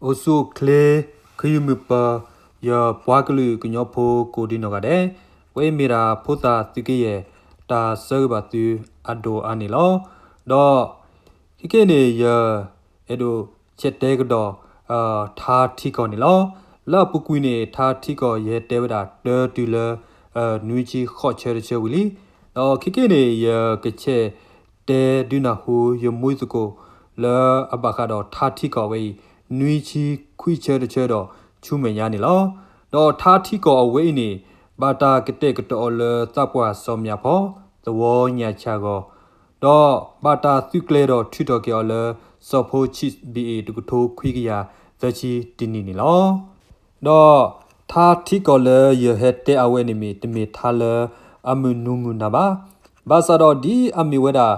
အိၣ်ဆူၣ်အိၣ်ချ့ ခယုၢ်မုၢ်ပၢၤ ယပှၤကလုာ်ကညီဖိကိးဒံနီၢ်ဂၤဒဲး, ပမ့ၢ်ဒၣ်ဖိသၣ်သုးကယဲၢ် တၢ်ဆၢဂ့ၤဘၣ်သုအဒိၣ်အါန့ၣ်လီၤ. ဒီးခဲကနံၣ်အံၤန့ၣ် ယအဲၣ်ဒိးဆဲးတဲကဒီး ထါထံကီၢ်န့ၣ်လီၤ. လၢအပူၤကွံာ်န့ၣ် ထါထံကီၢ် ယဟဲတဲဝဲဒၣ်တၢတုၤလၢ နွံဆံဃိးဆၢတဆၢဝံၤလံ. ဒီးခဲကနံၣ်အံၤန့ၣ် ယကဆဲးတဲဒုးနၢ်ဟူ ယမူသကိး လၢအဘၣ်ဃးဒီးထါထံကီၢ်ဝဲအံၤ နွံဆံခွံဆၢတဆၢဒီးဆူမဲာ်ညါန့ၣ်လီၤ. ဒီးထါထံကီၢ်အဝဲအံၤန့ၣ် ဘၣ်တၢ်ကတဲာ်ကတီၤအီၤလၢသးပှၢ်စီၤမၠၣ်ဖီ သဝီညၣ်ဆၣ်ဂီၤ, ဒီးဘၣ်တၢ်သုးကျဲၤဒီးထုးထီၣ်က့ၤအီၤလၢ စီၤဖိဆံးဘံၣ်အ့ၣ် တကထိခွံကယၤသၢဆံတနံၣ်န့ၣ်လီၤ. ဒီးထါထံကီၢ်လၢယဟဲတဲအဝဲန့ၣ်မ့ၢ် တမ့ၢ်ထါလၢအမုၢ်နံၤမုၢ်နၤဘၣ်. ဘၣ်ဆၣ်ဒီးဒ်အမ့ၢ်ဝဲဒၣ်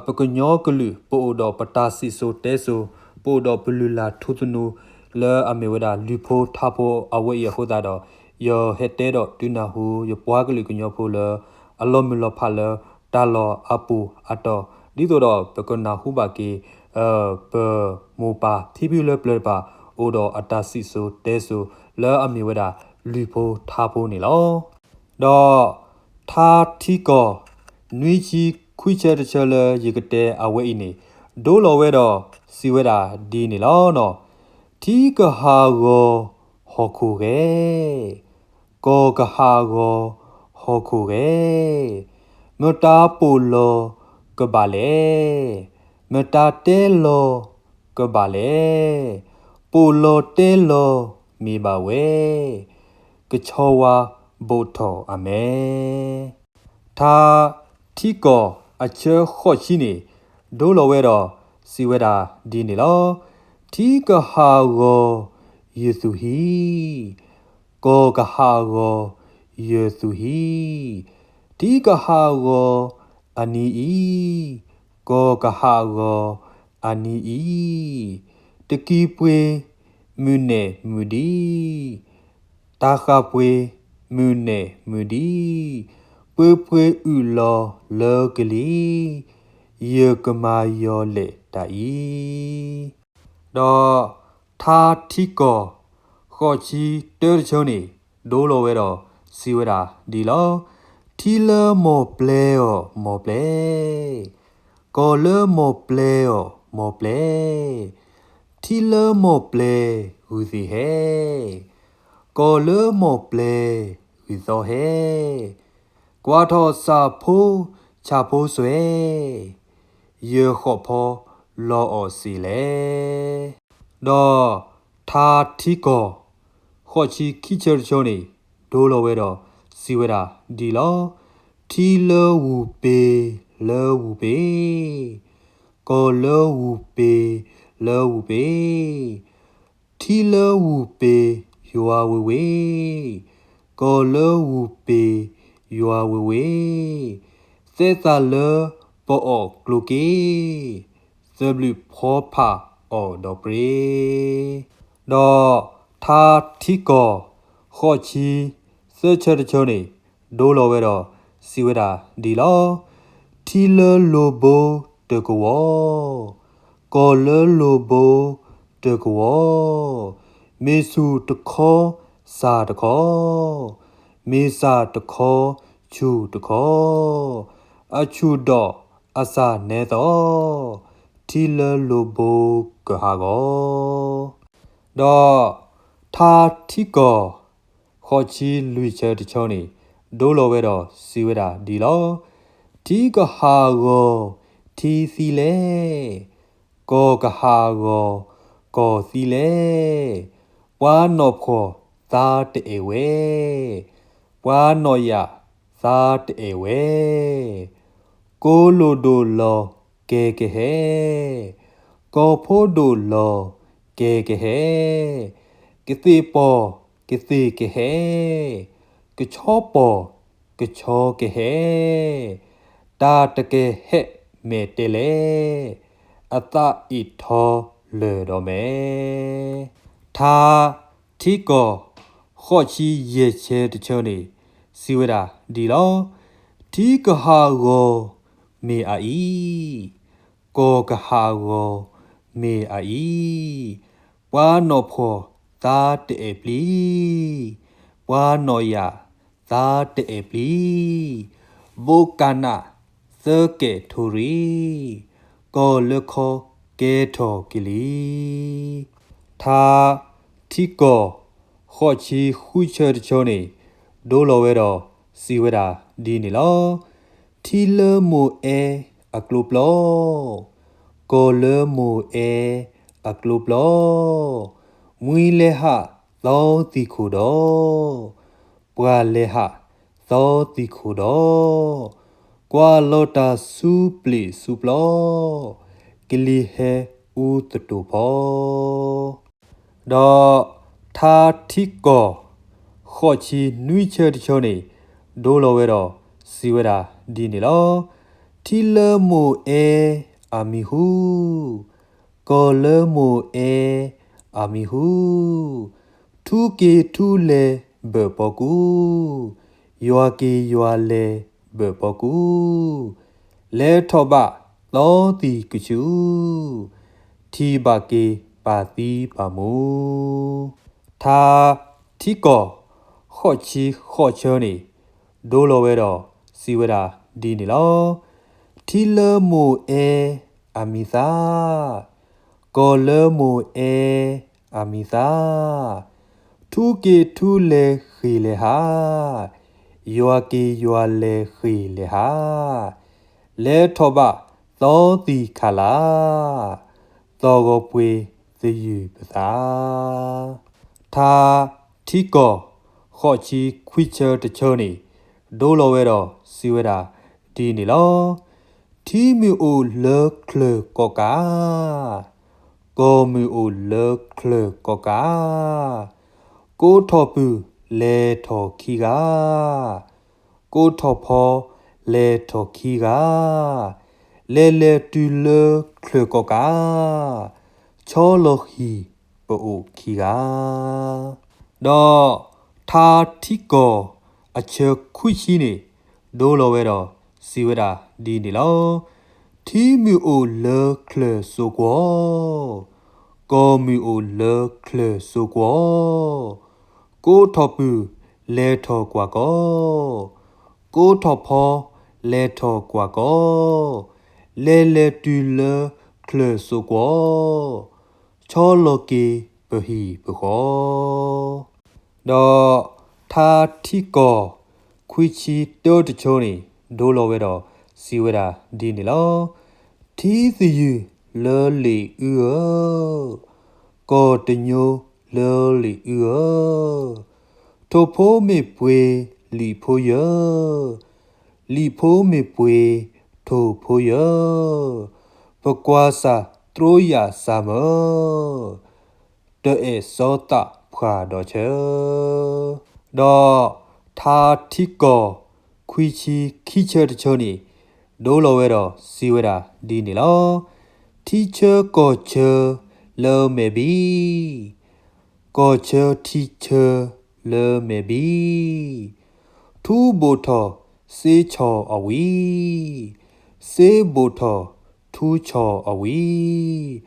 ပကညီကလုာ် ပအိၣ်ဒီးပတၢ်စံၣ်စိၤတဲစိၤ, ပအိၣ်ဒီးပလုၢ်လၢ်ထူသနူ လၢအမ့ၢ်ဝဲဒၣ်လုၢ်ဖိထါဖိအဝဲအံၤအဃိသတးဒီး ယဟဲတဲဒီးဒုးနၢ်ဟူ ယပှၤကလုာ်ကညီဖိလၢ အလီၤမုၢ်လီၤဖးလၢ တၢ်လီၢ်အပူၤအတီၢ် ဒ်သိးဒီးပကနၢ်ဟူဘၣ်က့ၤ ပမိၢ်ပၢ်ဖံဖုလၢပျၢၤတဖၣ် အိၣ်ဒီးအတၢ်စံၣ်စိၤတဲစိၤ လၢအမ့ၢ်ဝဲဒၣ်လုၢ်ဖိထါဖိန့ၣ်လီၤ. ဒီးထါထံကီၢ် နွံဆံခွံဆၢတဆၢလၢယကတဲအဝဲအံၤန့ၣ် ဒိလီၤဝဲဒီးစံးဝဲဒၣ်ဒ်န့ၣ်လီၤ. ထံကဟးဂီၤဟီၣ်ခိၣ်ဂဲၤ, ကီၢ်ကဟးဂီၤဟီၣ်ခိၣ်ဂဲၤ, မတၤပိာ်လီၤကဘၣ်လဲၣ်, မတၤတဲလီၤကဘၣ်လဲၣ်, ပိာ်လီၤတဲလီၤမ့ၢ်ဘၣ်ဝဲ, ကဆီဝါဘိးထီၣ်အမဲာ်. ထါထံကီၢ်အဆၢဃိးဆံန့ၣ် ဒိလီၤဝဲဒီးစံးဝဲဒၣ်ဒ်န့ၣ်လီၤ. ထံကဟးဂီၤယသူၣ်ဟံၣ်, ကီၢ်ကဟးဂီၤယသူၣ်ဟံၣ်, ထံကဟးဂီၤအနံၤအံၤ, ကီၢ်ကဟးဂီၤအနံၤအံၤ, တကံၤပှ့ၤမုၢ်နဲၣ်မုၢ်ဒံး, တၢ်ဃၢ်ပှ့ၤမုၢ်နဲၣ်မုၢ်ဒံး, ပှ့ၤပှ့ၤအုၣ်လီၤလၢကလံၤ, ယကမၤယီၤလဲာ်တၢ်အံၤ. ဒီးထါထံကီၢ်ဃိးဆံတၢတဆၢန့ၣ် ဒိလီၤဝဲဒီးစံးဝဲဒၣ်ဒ်လီၤ. ထံလၢမိၢ်ပျဲအီၤမိၢ်ပျဲ, ကီၢ်လၢမိၢ်ပျဲအီၤမိၢ်ပျဲ, ထံလၢမိၢ်ပျဲဂုၢ်သ့ၣ်ဟဲ, ကီၢ်လၢမိၢ်ပျဲဂုၢ်သီဟဲ, ကွၢ်ထီၣ်စၢ်ဖိဆၣ်ဖိစွဲ, ယဃိးဖီလီၤအီၣ်စ့ၢ်လဲၣ်. ဒီးထါထံကီၢ်ဃိးဆံခံဆၢတဆၢန့ၣ် ဒိလီၤဝဲဒီးစံးဝဲဒၣ်ဒ်လီၤ. ထံလၢဝူၤပ့ၤလၢဝူၤပ့ၤ, ကီၢ်လၢဝူၤပ့ၤလၢဝူၤပ့ၤ, ထံလၢဝူၤပ့ၤယွၤဝ့ၤဝ့ၤ, ကီၢ်လၢဝူၤပ့ၤယွၤဝ့ၤဝ့ၤ, သဲသးလၢပအီၣ်ကျိၤက့ၤ, သဘျုးဖီဖးအီၣ်ဒီးပြ့. ဒီးထါထံကီၢ်ဃိးဆံသၢဆၢတဆၢန့ၣ် ဒိလီၤဝဲဒီးစံးဝဲဒၣ်ဒ်လီၤ. ထံလၢလိၤဘိတကဝီၤ, ကီၢ်လၢလိၤဘိတကဝီၤ, မ့ၢ်ဆူၣ်တခီစၢ်တခီ, မ့ၢ်စၢ်တခီဆူၣ်တခီ, အဆူၣ်ဒီးအစၢ်နဲသီ, ထံလၢလိၤဘိကဟးဂီၤ. ဒီးထါထံကီၢ်ဃိးဆံလွံၢ်ဆၢတဆၢန့ၣ် ဒိလီၤဝဲဒီးစံးဝဲဒၣ်ဒ်လီၤ. ထံကဟးဂီၤထံသံလဲၣ်, ကီၢ်ကဟးဂီၤကီၢ်သံလဲၣ်, ပှၤနီၢ်ဖှီၣ်သါတအဲၣ်ဝဲ, ပှၤနီၢ်ယာ်သါတအဲၣ်ဝဲ, ကိးလိာ်ဒိၣ်လီၤကဲကဟဲ, ကီၢ်ဖိဒိၣ်လီၤကဲကဟဲ, ကသ့ၣ်ပီၢ်ကသ့ၣ်ကဟဲ, ကဆီပီၢ်ကဆီကဟဲ, တၢ်တကဲဟဲမဲာ်တဲလဲၣ်, အသးအ့ၣ်ထီလၢာ်ဒီးမဲာ်. ထါထံကီၢ်ဃိးဆံယဲၢ်ဆၢတဆၢန့ၣ် စံးဝဲဒၣ်ဒ်လီၤ. ထံကဟးဂီၤမ့ၢ်အအံၤ, ကီၢ်ကဟးဂီၤမ့ၢ်အအံၤ, ပှၤနီၣ်ဖှီၣ်သါတအဲၣ်ပျံၤ, ပှၤနီၣ်ယာ်သါတအဲၣ်ပျံၤ, ဘိးကနၣ်သၢကဲၣ်ထိရ့ၣ်, ကီၢ်လၢခီကဲထီၣ်က့ၤလံ. ထါထံကီၢ် ဃိးဆံဃုဆၢတဆၢန့ၣ် ဒိလီၤဝဲဒီးစံးဝဲဒၣ်ဒ်န့ၣ်လီၤ. ထံလၢမိၢ်အဲအကျိပျီ, ကီၢ်လၢမိၢ်အဲအကျိပျီ, မှံလဲၤဟးသီသံၣ်ခိၣ်ဒီး, ပှၢ်လဲၤဟးသီသံၣ်ခိၣ်ဒီး, ကွၢ်လီၤတၢ်ဆူပျ့ၣ်ဆူပျီ, ကလံၤဟဲအူသတိၣ်ဖီ ဒီးထါထံကီၢ် ဃိးဆံနွံဆၢတဆၢန့ၣ် ဒိလီၤဝဲဒီးစံးဝဲဒၣ်ဒ်န့ၣ်လီၤ. ထံလၢမိၢ်အဲအမံၤဟူ, ကီၢ်လၢမိၢ်အဲအမံၤဟူ, ထူက့ၤထူလဲၤဘၢၣ်ပီကူ, ယွၤက့ၤယွၤလဲၤဘၢၣ်ပီကူ, လဲၤထီၣ်ဘၣ်သီသံၣ်ကဆူၣ်, ထံၣ်ဘၣ်က့ၤပၢ်သံပၢ်မူ. ထါထံကီၢ် ဃိးဆံဃိးဆၢန့ၣ် ဒိလီၤဝဲဒီးစံးဝဲဒၣ်ဒ်န့ၣ်လီၤ. ထံလၢမိၢ်အဲအမံၤသါ, ကီၢ်လၢမိၢ်အဲအမံၤသါ, ထူက့ၤထူလဲၤဃ့ၢ်လဲၤဟး, ယွၤက့ၤယွၤလဲၤဃ့ၢ်လဲၤဟး, လဲၤထီၣ်ဘၣ်သီသံၣ်ခးလး, သီၣ်ဂီၤပှ့ၤသယုၢ်ပသး. ထါထံကီၢ် ဃိးဆံခွံဆၢတဆၢန့ၣ် ဒိလီၤဝဲဒီးစံးဝဲဒၣ်ဒ်န့ၣ်လီၤ. ထံမုၢ်အိၣ်လၢချၢၣ်ကီၢ်ကး, ကီၢ်မုၢ်အိၣ်လၢချၢၣ်ကီၢ်ကး, ကိးထီၣ်ပုၢ်လဲၤထီၣ်ခံဂၤ, ကိးထီၣ်ဖီလဲၤထီၣ်ခံဂၤ, လဲၤလဲၤတုၤလၢချၢၣ်ကီၢ်ကး, ဆီလီၤဃံၢ်ပအိၣ်ခံဂၤ. ဒီးထါထံကီၢ်အဆၢခွံဆံန့ၣ် ဒိလီၤဝဲဒီးစံးဝဲဒၣ်ဒ်န့ၣ်လီၤ. ထံမုၢ်အိၣ်လၢချၢၣ်စိကွီၢ်, ကီၢ်မုၢ်အိၣ်လၢချၢၣ်စိကွီၢ်, ကိးထီၣ်ပုၢ်လဲၤထီၣ်ကွၢ်ကီ, ကိးထီၣ်ဖီလဲၤထီၣ်ကွၢ်ကီ, လဲၤလဲၤတုၤလၢချၢၣ်စိကွီၢ်, ဆီလီၤက့ၤပဟံၣ်ပဃီ. ဒီးထါထံကီၢ်ခွံဆံတၢတဆၢန့ၣ် ဒိလီၤဝဲဒီးစံးဝဲဒၣ်ဒ်န့ၣ်လီၤ. ထံသယုၢ်လၢလ့ၣ်အုဧၢ, ကီၢ်တညိလၢလ့ၣ်အုဧၢ, ထိၣ်ဖိမ့ၢ်ပှ့ၤလံာ်ဖိယၢ, လံာ်ဖိမ့ၢ်ပှ့ၤထိၣ်ဖိယၢ, ပကွၢ်စၢ်သရိယာ်စၢ်မၢ, တအဲၣ်စီသးဖှၢ်ဒီးဆၢ. ဒီးထါထံကီၢ်ခွံဆံခံဆၢတဆၢန့ၣ် ဒိလီၤဝဲဒီးစံးဝဲဒၣ်ဒ်န့ၣ်လီၤ. ထံဆၢကီၢ်ဆၢလၢမဲာ်ဘံ, ကီၢ်ဆၢထံဆၢလၢမဲာ်ဘံ, ထူဘိၣ်ထီၣ်စ့ဆီၣ်အဝံၤ, စ့ဘိၣ်ထီၣ်ထူဆီၣ်အဝံၤ,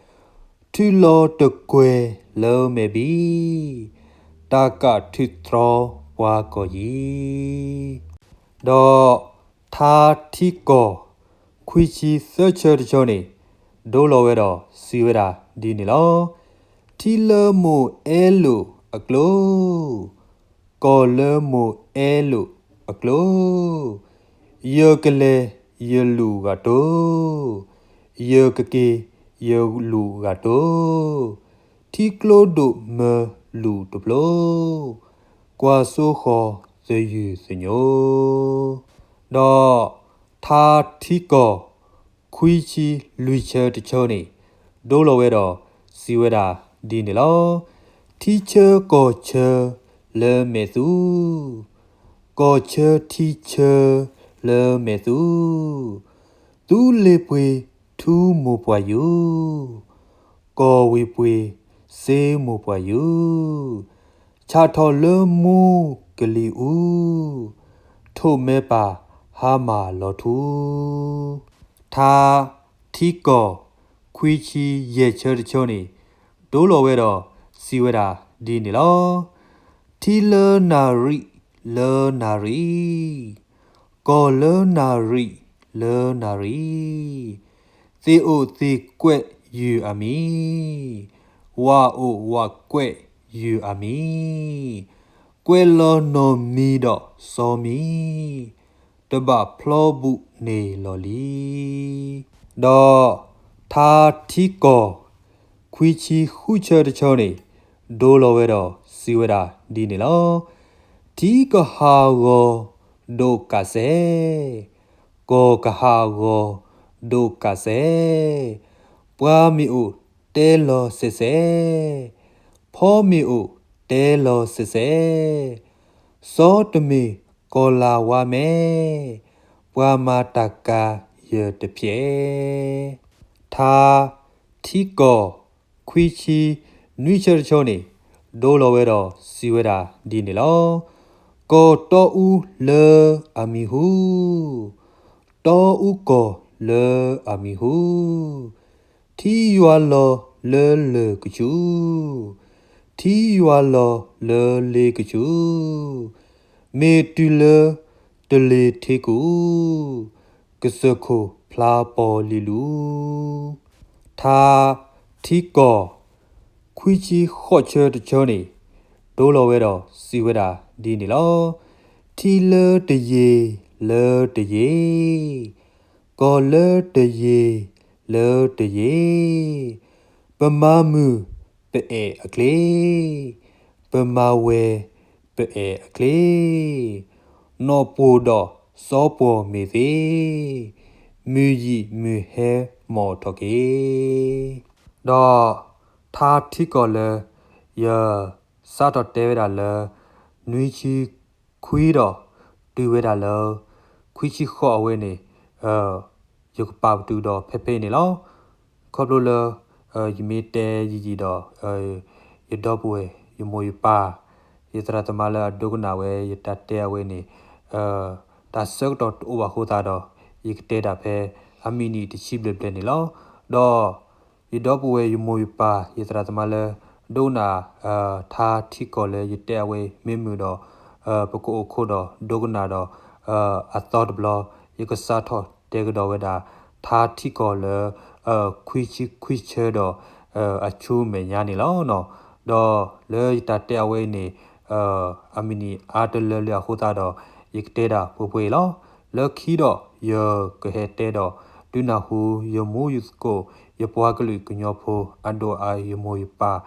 ထုးလီၤတကွဲၤလၢမဲာ်ဘံ, တၢ်ကးထုးတြီပှၤကီၢ်ယံၤ. ဒီးထါထံကီၢ်ခွံဆံသၢဆၢတဆၢန့ၣ် ဒိလီၤဝဲဒီးစံးဝဲဒၣ်ဒ်န့ၣ်လီၤ. ထံလၢမိၢ်အဲလိာ်အကျိ, ကီၢ်လၢမိၢ်အဲလိာ်အကျိ, ယကလဲၤယလူၣ်ဂၤတိ, ယကက့ၤယလူၣ်ဂၤတိ, ထံကျိဒိၣ်မၢလူၣ်တဖျိ, ကွၢ်စိဃီၤသယုၢ်သညိ. ဒီးထါထံကီၢ်ခွံဆံလွံၢ်ဆၢတဆၢန့ၣ် ဒိလီၤဝဲဒီးစံးဝဲဒၣ်ဒ်န့ၣ်လီၤ. ထံဆၢကီၢ်ဆၢလၢမဲာ်သူ, ကီၢ်ဆၢထံဆၢလၢမဲာ်သူ, သူလ့ၤပှ့ၤထူမိၢ်ပှၢ်ယူၤ, ကီၢ်ဝ့ၢ်ပှ့ၤစ့မိၢ်ပှၢ်ယူၤ, ဆၣ်ထီၣ်လၢမူကလံၤအူ, ထိၣ်မဲပၢ်ဟါမၢ်လီၤထူ. ထါထံကီၢ်ခွံဆံယဲၢ်ဆၢတဆၢန့ၣ် ဒိလီၤဝဲဒီး စံးဝဲဒၣ်ဒ်န့ၣ်လီၤ. ထံလၢနၣ်ရံၣ်လၢနၣ်ရံၣ်, ကီၢ်လၢနၣ်ရံၣ်လၢနၣ်ရံၣ်, သ့ၣ်အိၣ်သ့ၣ်ကွဲးယုၢ်အမံၤ, ဝၣ်အိၣ်ဝၣ်ကွဲးယုၢ်အမံၤ, ကွဲးလီၤနီၢ်မံၤဒီးစီၤမံၤ, တဘၣ်ဖျီဘူးန့ၢ်လီၤလံ. ဒီးထါထံကီၢ် ခွံဆံဃုဆၢတဆၢန့ၣ် ဒိလီၤဝဲဒီးစံးဝဲဒၣ်ဒ်န့ၣ်လီၤ. ထံကဟးဂီၤဒိၣ်ကးစဲး, ကီၢ်ကဟးဂီၤဒိၣ်ကးစဲး, ပှၤမ့ၢ်အိၣ်တဲလီၤစဲးစဲး, ဖီမ့ၢ်အိၣ်တဲလီၤစဲးစဲး, စီၤတမ့ၢ်ကီၤလၤဝါမဲာ်, ပှၤမၤတၢ်ကၤယၢၤတဖျဲး. ထါထံကီၢ် ခွံဆံနွံဆၢတဆၢန့ၣ် ဒိလီၤဝဲဒီးစံးဝဲဒၣ်ဒ်န့ၣ်လီၤ. ကီၢ်တီအူလၢအမံၤဟူ, တီအူကီၢ်လၢအမံၤဟူ, ထံယွၤလီၤလၢလၢၢ်ကဆူး, ထံယွၤလီၤလၢလ့ကဆူး, မ့ၢ်တုၤလၢတလ့ၤထ့ကူၣ်, ကစၢၢ်ခိၣ်ဖျါပီၤလံလူ. ထါထံကီၢ် ခွံဆံဃိးဆၢတဆၢန့ၣ် ဒိလီၤဝဲဒီးစံးဝဲဒၣ်ဒ်န့ၣ်လီၤ. ထံလၢတယ့ၤလၢတယ့ၤ, ကီၢ်လၢတယ့ၤလၢတယ့ၤ, ပမၤမုာ်ပအဲၣ်အချ့, ပမၤဝဲၤပအဲၣ်အချ့, နီၢ်ပိၢ်ဒီးစီၤပီၢ်မ့ၢ်သ့, မုၢ်ယံာ်မုၢ်ဟဲမီၢ်ထီၣ်က့ၤ. ဒီးထါထံကီၢ်လၢ ယစးထီၣ်တဲဝဲဒၣ်လၢ နွံဆံခွံဒီး တုၤဝဲဒၣ်လၢ ခွံဆံဃိးအဝဲန့ၣ် ယကပာ်ပတုာ်ဒီးဖဲဖဲအံၤန့ၣ်လီၤ. ခီဖျိလၢ ယမ့ၢ်တဲယံာ်ယံာ်ဒီး ယဒီပုၢ်ဝဲၢ် ယမိၢ်ယပၢ် ယသရၣ်သမါလၢအဒိကနၣ်ဝဲ ယတၢ်တဲအဝဲန့ၣ် တၢ်ဆၢကတီၢ်တအိၣ်ဘၣ်အဃိသတးဒီး ယကတဲဒၣ်ဖဲအမံးနံးတဆံဘျဲၣ်ဘျဲၣ်န့ၣ်လီၤ. ဒီး ယဒီပုၢ်ဝဲၢ် ယမိၢ်ယပၢ် ယသရၣ်သမါလၢ ဒိကနၣ် ထါထံကီၢ်လၢယတဲအဝဲမ့ၢ်မုာ်ဒီး ပကအိၣ်ခိးဒီးဒိကနၣ်ဒီး အသီတဘျီ ယကစးထီၣ်တဲကဒီးဝဲဒၣ် ထါထံကီၢ်လၢ ခွံဆံခွံဆၢဒီး အဆူမဲာ်ညါန့ၣ်လီၤ. ဒီးလၢယတၢ်တဲအဝဲအံၤန့ၣ် အမံးနံးအါတလၢလၢအဃိသတးဒီး ယကတဲဒၣ်ပှဲၤပှဲၤအံၤလီၤ. လၢခံဒီးယကဟဲတဲဒီး ဒုးနၢ်ဟူယမူယသကိး ယပှၤကလုာ်ကညီဖိ အဒိၣ်အါ ယမိၢ်ယပၢ်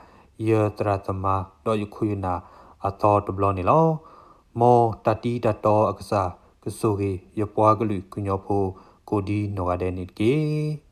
ယသရၣ်သမါ ဒီးယခိၣ်ယနၢ်အသီတဘျီန့ၣ်လီၤ. မ်တၢ်တံၤတၢ်တီအကစၢ် ကဆိၣ်ဂ့ၤယပှၤကလုာ်ကညီဖိ ကိးဒ်နီၢ်ဂၤဒဲးန့ၣ်တက့ၢ်.